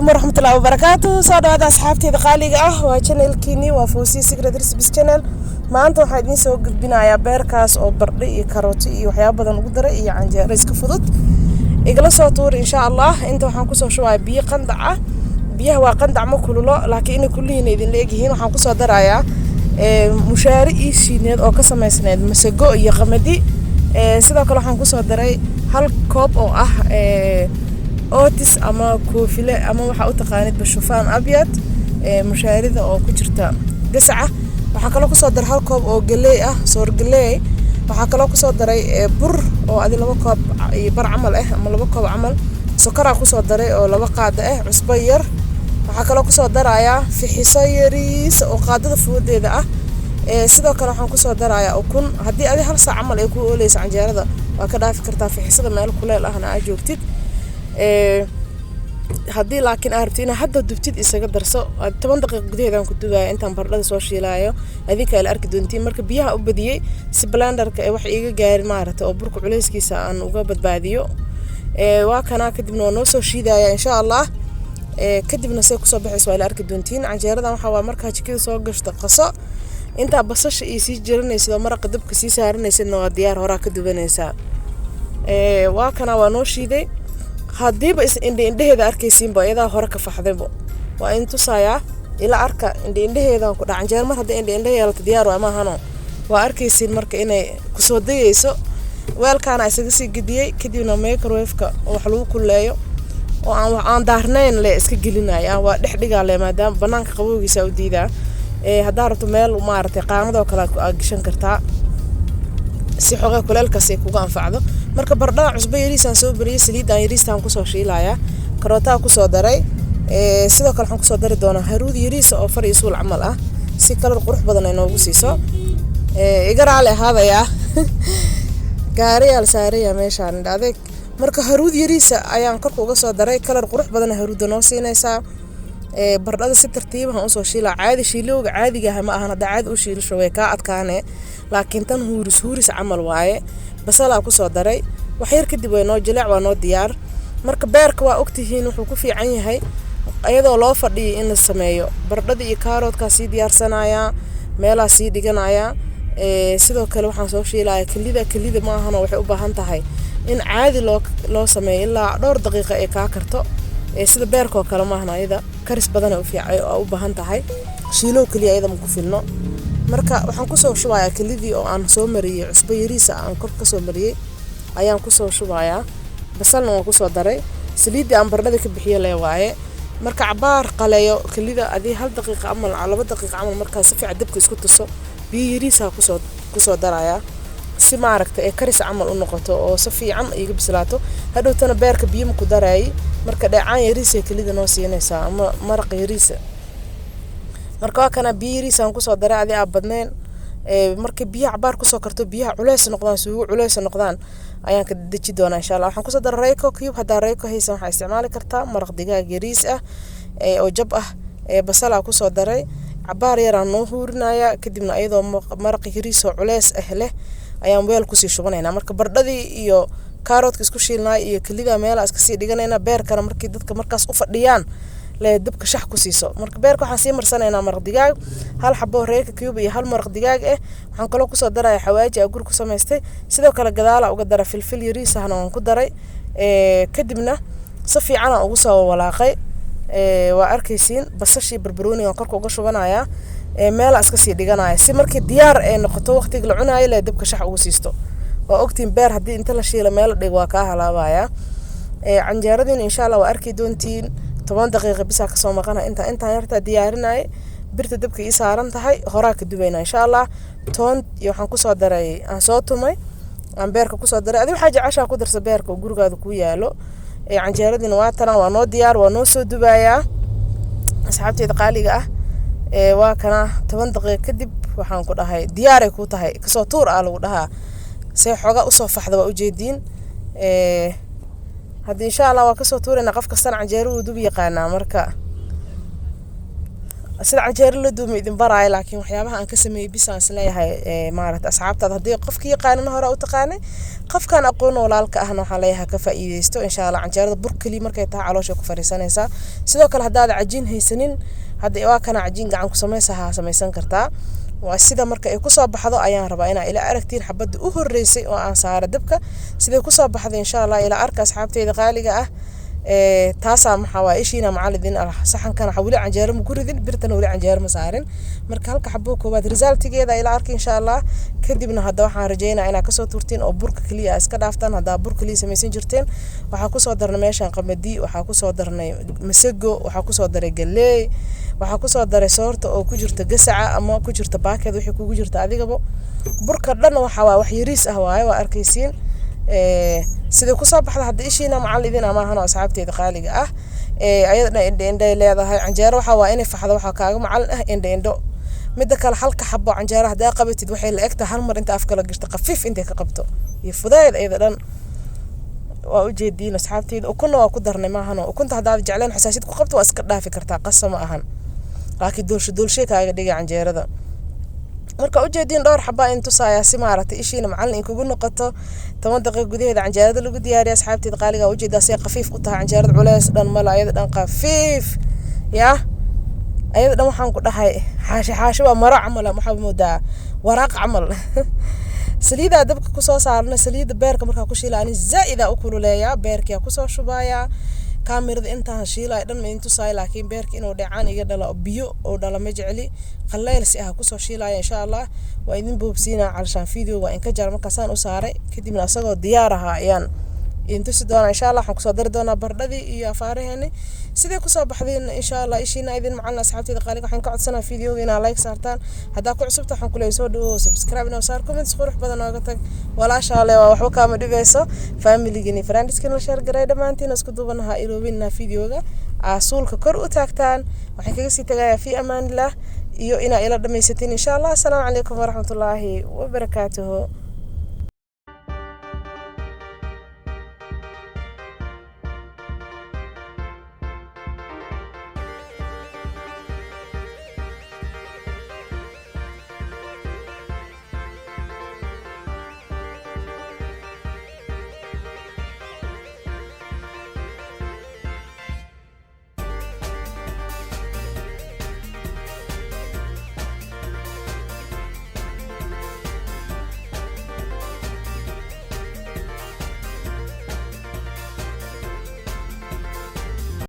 Calaykum waraxmatullahi wabarakaatu. Soo dhawaada, asxaabteyda qaaliga ah. Waa channelkiini, waa Fawsiya Secret Recipes Channel. Maanta waxaan idiin soo gudbinayaa beerkaas oo bardho iyo karooti iyo waxyaabo badan ugu daray iyo canjeero iska fudud. Igala soo tuur, insha Allah. Inta waxaan kusoo shubaya biyo qandac ah. Biyaha waa qandac, ma kululo, laakiin inay kullihiin idinla egyihiin. Waxaan kusoo darayaa mushaari ii shiidneed oo ka samaysneed masago iyo qamadi. Sidoo kale waxaan kusoo daray hal koob oo ah oats ama koofile ama waxaa u taqaanid bashufaan abyad, mushaarida oo ku jirta gasaca. Waxaa kaloo kusoo daray hal koob oo galey ah, soor galey. Waxaa kaloo kusoo daray bur oo adi 2 koob iyo bar camal ah ama 2 koob camal. Sokoraa kusoo daray oo 2 qaado ah, cusbo yar. Waxaa kaloo kusoo darayaa fixiso yariisa oo qaadada foodeeda ah. Sidoo kale waxaan kusoo darayaa ukun. Haddii adi hal saac camal ay ku ooleysa canjeerada, waa ka dhaafi kartaa fixisada, meel kuleel ahna aa joogtid. Haddii laakiin aa rabtid inaad hadda dubtid, isaga darso. 10 daqiiqa gudaheedaan ku dubaya intaan baradhada soo shiilaayo, adinka ala arki doontiin. Marka biyaha u badiyey si blenderka ee wax iiga gaarin, maaragta, oo burka culeyskiisa aan uga badbaadiyo. Waa kanaa. Kadibna waa noo soo shiidaya, insha Allah. Kadibna say kusoo baxayso waa ila arki doontiin. Canjeeradan waxaa waa markaa jikada soo gashto, qaso. Intaa basasha iyo sii jiranaysid oo maraqa dabka sii saaranaysidna, waa diyaar, horaa ka dubanaysaa. Waa kanaa, waa noo shiiday. Haddiiba is indhe indheheeda arkaysiinba, iyadaa hore ka faxdaybo. Waa in tusayaa, ila arka indhe indheheeda ku dhac. Canjeero mar haddii indhe indhe yeelato, diyaar waa, maahano? Waa arkaysiin marka inay kusoo dayeyso. Weelkaana isaga sii gediyey. Kadibna microwave-ka oo wax lagu kululeeyo oo aan daarnayn le iska gelinaya, waa dhex dhigaa le, maadaama banaanka qabowgiisa u diidaa. Haddaa rabto, meel maaragtay qaanadoo kale aad gashan kartaa si xoogaa kuleelkaas ay kuga anfacdo. Marka baradhada cusbo yariisaan soo bariyey, saliidaan yariistaan kusoo shiilayaa, karootaa kusoo daray. Sidoo kale waxaan kusoo dari doonaa haruud yariisa oo far iyo suul camal ah, si kalar qurux badan ay noogu siiso. Iga raali ahaadayaa, gaariyaal saaraya meeshaan adeeg. Marka haruud yariisa ayaan korka uga soo daray, kalar qurux badan haruudda noo siinaysaa. Baradhada si tartiibahan usoo shiilaa. Caadi shiilowga caadiga ah ma ahan. Haddaa caadi u shiilasho, way kaa adkaane, laakiin tan huuris huuris camal waaye. Basalaa kusoo daray. Wax yar kadib way noo jileec, waa noo diyaar. Marka beerka waa ogtihiin wuxuu ku fiican yahay iyadoo loo fadhiyo in la sameeyo. Baradhada iyo kaaroodkaa sii diyaarsanayaa, meelaa sii dhiganayaa. Sidoo kale waxaan soo shiilaya kelida. Kelida ma ahano, waxay u baahan tahay in caadi loo sameeyo ilaa dhowr daqiiqa ay kaa karto. Sida beerkoo kale maahan, ayada karis badan u baahan tahay, shiilow keliya ayada ma ku filno. Marka waxaan kusoo shubayaa kelidii oo aan soo mariyey cusbo yariisa, aan kor kasoo mariyey ayaan kusoo shubayaa. Basalna waan kusoo daray. Saliiddii aan baradhada ka bixiyo lee waaye. Marka cabaar qaleeyo kelida, adii hal daqiiqa camal, 2 daqiiqa camal, markaa si fiican dabka isku tuso, biyo yariisaa kusoo darayaa si, maaragta, ee karis camal u noqoto oo si fiican iga bislaato. Hadhowtana beerka biyo ma ku daraayay. Marka dheecaan yariisay kelida noo siinaysaa ama maraq yariisa. Marka waa kana, biyo yariisaan kusoo daray, adi aa badnayn. Markay biyaha cabaar kusoo karto, biyaha culeys noqdaan, suugo culeys noqdaan, ayaan ka deji doonaa, insha Allah. Waxaan kusoo daray Royco cube. Haddaa Royco haysan, waxaa isticmaali kartaa maraq digaag yariis ah oo jab ah. Basalaa kusoo daray. Cabaar yaraan noo huurinaya. Kadibna ayadoo maraq yariis oo culeys ah leh ayaan weel kusii shubanaynaa. Marka baradhadii iyo kaaroodka isku shiilnaay iyo kelida meelaa iska sii dhiganaynaa. Beerkana markii dadka markaas u fadhiyaan lee dabka shax ku siiso. Marka beerka waxaan sii marsanaynaa maraq digaag, hal xabo Royco cube iyo hal maraq digaag ah. Waxaan kaloo kusoo daraya xawaaji aa guri ku samaystay. Sidoo kale gadaala uga dara filfil yariis ahna waan ku daray. Kadibna si fiican aan ugu soo walaaqay. Waa arkaysiin, basashii barbarooniga korka uga shubanayaa, meelaa iska sii dhiganaya si markii diyaar ay noqoto, waqtiga la cunaayo lee dabka shax ugu siisto. Waa ogtiin, beer haddii inta la shiilo meel la dhigo, waa kaa halaabaya. Canjeeradiina, insha Allah, waa arki doontiin. 10 daqiiqa bisaa kasoo maqana. Intaan yartaa diyaarinaya, birta dabka ii saaran tahay, horaa ka dubayna, insha Allah. Toon iyo waxaan kusoo daray aan soo tumay, aan beerka kusoo daray. Adi waxaa jeceshaa ku darsa beerka oo gurigaada kuu yaalo. Canjeeradiina waa tana, waa noo diyaar, waa noo soo dubayaa, asxaabteeda qaaliga ah. Waa kana, 10 daqiiqa kadib waxaan ku dhahay diyaaray kuu tahay, kasoo tuur ah lagu dhahaa. See xoogaa usoo faxda, waa ujeediin. Haddii, insha Allah, waa kasoo tuurayna. Qof kastana canjeero uu dub yaqaanaa. Marka Sida canjeero la duuma idin baraayo, laakiin waxyaabaha aan ka sameeyey bisaan isleeyahay maaragta asxaabtaada haddii qofki yaqaanana hore u taqaanay, qofkaan aqoon walaalka ahna waxaan leeyahay ka faa'iideysto, insha Allah. Canjeerada bur keliya markay tahay caloosha ku fariisanaysaa. Sidoo kale haddaad cajiin haysanin, hadda waa kana cajiin gacan ku samaysaha samaysan kartaa. Waa sida marka ay kusoo baxdo ayaan rabaa inaa ila aragtiin xabadda u horreysay oo aan saara dabka, siday kusoo baxday, insha Allah, ila arka asxaabteyda qaaliga ah. Taasaa maxaa waa ishiina macalidin ah. Saxankan waxa weli canjeero ma ku ridin, birtana weli canjeero ma saarin. Marka halka xabo koowaad resultigeeda ila arka, insha Allah. Kadibna hadda waxaan rajeynaa inaad kasoo turtiin oo burka keliya iska dhaaftaan haddaa bur keliya samaysan jirteen. Waxaa kusoo darnay meeshan qamadi, waxaa kusoo darnay masago, waxaa kusoo daray galeey, waxaa kusoo daray soorta oo ku jirta gasaca ama ku jirta baakeed, wixii kugu jirta adigaba. Burka dhan waxa waa wax yariis ah waaye, waa arkaysiin. Sidai kusoo baxda hadda ishiina macalin ama ahano asxaabteeda qaaliga ah. Ayada dhan indho indhay leedahay. Canjeero waxaa waa inay faxdo, waxaa kaaga macalin ah indho indho. Midda kale, halka xabo canjeero haddaa qabatid waxay la egtahay hal mar inta afka la gashto, khafiif intay ka qabto iyo fudeyd ayada dhan. Waa ujeediin asxaabteyda. Ukunna waa ku darnay maahano. Ukunta haddaad jecleen xasaasiyad ku qabto, waa iska dhaafi kartaa, qasa ma ahan, laakiin doolsho doolshay kaaga dhigay canjeerada. Marka ujeediin dhowr xabaa in tusaaya si maaragtay ishiina macalin in kugu noqoto. 10 daqiiqo gudaheeda canjeerada lagu diyaariya, asxaabteeda qaaliga. Ujeedaa say khafiif u tahay canjeerada, culeys dhan mala, ayada dhan khafiif yaa ayada dhan. Waxaan ku dhahay xaashi xaashi waa maro camal, waxaa moodaa waraaq camal. Saliidaa dabka kusoo saarna. Saliidda beerka markaa ku shiila ani zaa'ida u kululeeyaa, beerkiyaa kusoo shubayaa. Kaamirada intaan shiilaya dhan ma idin tusaayo, laakiin beerka inuu dheecaan iga dhalo, biyo oo dhala ma jecli. Qaleyl si ah kusoo shiilaya, insha Allah waa idin boobsiinaa. Calashaan video waa inka jara markaasaan u saaray, kadibna asagoo diyaar ahaa ayaan idin tusi doonaa, insha Allah. Waxaan kusoo dari doonaa bardhadii iyo afaaraheeni sidee kusoo baxdeen, insha Allah. Ishiina idin macalin asxaabteyda qaaliga. Waxaan ka codsanaa videoga inaa like saartaan. Haddaa ku cusubta, waxaan kuleeyahay soo dhawow, subscribe inoo saar, comments qurux badan nooga tag. Walaashaale waa waxba kaama dhibeyso. Familigini friendskina la share garay. Dhammaantiin isku duubanaha iloobinaa videoga suulka kor u taagtaan. Waxaan kaga sii tagayaa fi amaanillah iyo inaa ila dhammaysatiin, insha Allah. Asalaamu calaykum waraxmatullaahi wabarakaatuhu.